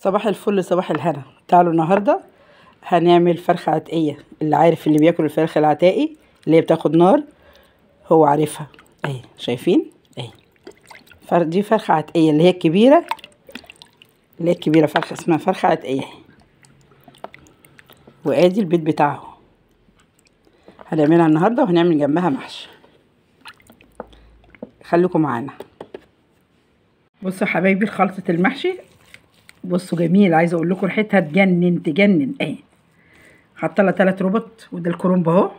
صباح الفل، صباح الهنا. تعالوا النهارده هنعمل فرخة عتقيه. اللي عارف اللي بياكل الفرخه العتاقي اللي هي بتاخد نار هو عارفها اهي، شايفين اهي. دي فرخة عتقيه اللي هي الكبيرة، اللي هي الكبيرة، فرخة اسمها فرخة عتقيه. وادي البيت بتاعه هنعملها النهارده، وهنعمل جنبها محشي. خليكم معانا. بصوا حبايبي خلطه المحشي، بصوا جميل، عايزه اقول لكم ريحتها تجنن تجنن اهي. حاطه لها 3 ربط، وده الكرنب اهو.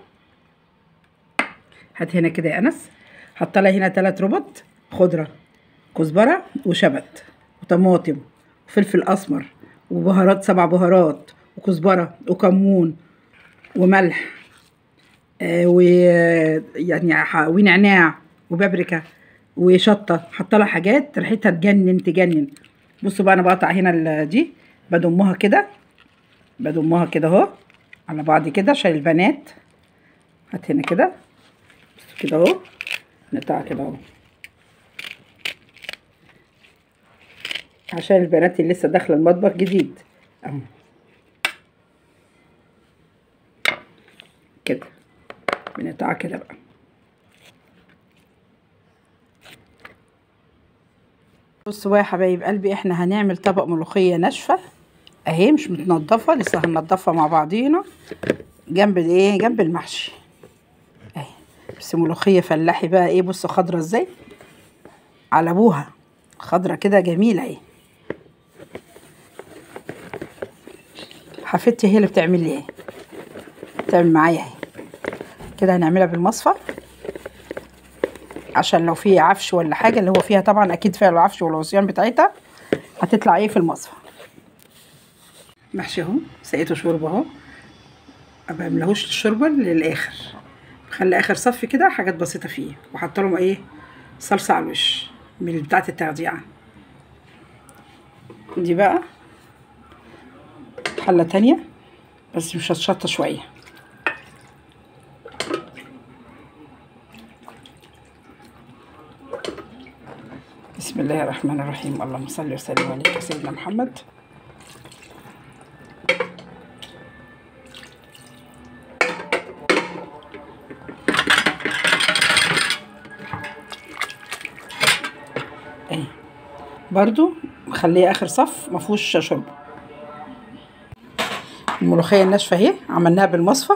هات هنا كده يا انس. حاطه لها هنا 3 ربط خضرة، كزبره وشبت وطماطم وفلفل اسمر وبهارات، 7 بهارات، وكزبره وكمون وملح ويعني ونعناع وبابريكا وشطه. حاطه لها حاجات ريحتها تجنن تجنن. بصوا بقى انا بقطع هنا دي، بضمها كده، بضمها كده اهو على بعض كده عشان البنات. هات هنا كده، بصوا كده اهو، نقطعها كده اهو عشان البنات اللي لسه داخله المطبخ جديد اهو كده، بنقطعها كده بقى. بصوا بقى يا حبايب قلبي، احنا هنعمل طبق ملوخية ناشفة اهي، مش متنضفه لسه، هننضفها مع بعضينا جنب الايه، جنب المحشي اهي. بس ملوخية فلاحي بقى ايه، بصوا خضرة ازاي على ابوها، خضرة كده جميلة اهي. حفيدتي هي اللي بتعمل لي ايه، بتعمل معايا اهي كده. هنعملها بالمصفى عشان لو في عفش ولا حاجة، اللي هو فيها طبعا اكيد فيها العفش والعصيان بتاعتها، هتطلع ايه في المصفى. محشي اهو، سقيته شوربة اهو، ما بعملهوش الشوربة للاخر، بخلي اخر صف كده حاجات بسيطة فيه، وحاطه لهم ايه صلصه على الوش من بتاعه التغذية دي. بقى حله تانية بس مش هتشطه شوية. بسم الله الرحمن الرحيم، اللهم صل وسلم عليك سيدنا محمد. اهي برضو مخليه اخر صف مفيهوش شوربة. الملوخية الناشفه اهي عملناها بالمصفى،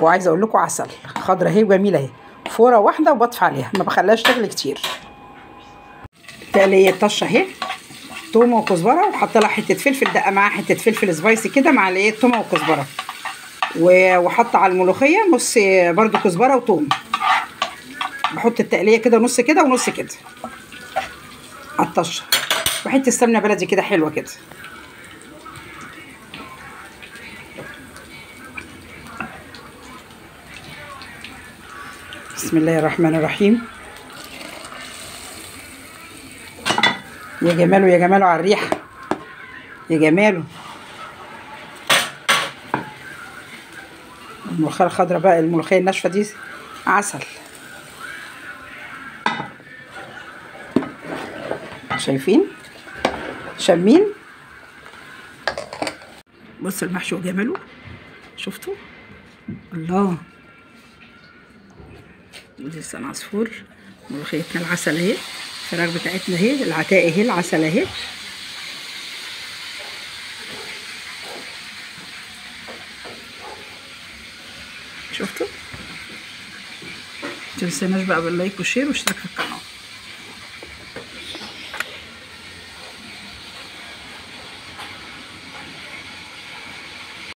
وعايزه اقول لكم عسل خضرة اهي وجميلة اهي. فورة واحدة وبطفي عليها، ما بخليهاش تغلي كتير. التقليه الطشه اهي، تومة وكزبره، وحاطه لها حتة فلفل دقه معاها حتة فلفل سبايسي كده مع الايه التومه والكزبره، وحاطه على الملوخية نص برده كزبره وتوم. بحط التقليه كده نص كده ونص كده على الطشه، وحتة سمنه بلدي كده حلوة كده. بسم الله الرحمن الرحيم. يا جماله يا جماله على الريحة، يا جماله. الملوخية الخضراء بقى، الملوخية الناشفه دي عسل. شايفين شامين؟ بصوا المحشي وجماله، شفتوا؟ الله. دي لسان عصفور، ملوخيتنا العسل اهي، الفراخ بتاعتنا اهي، العتاقي اهي، العسل اهي. شفتوا؟ متنسوناش بقى بال like وال share واشتراك في القناة.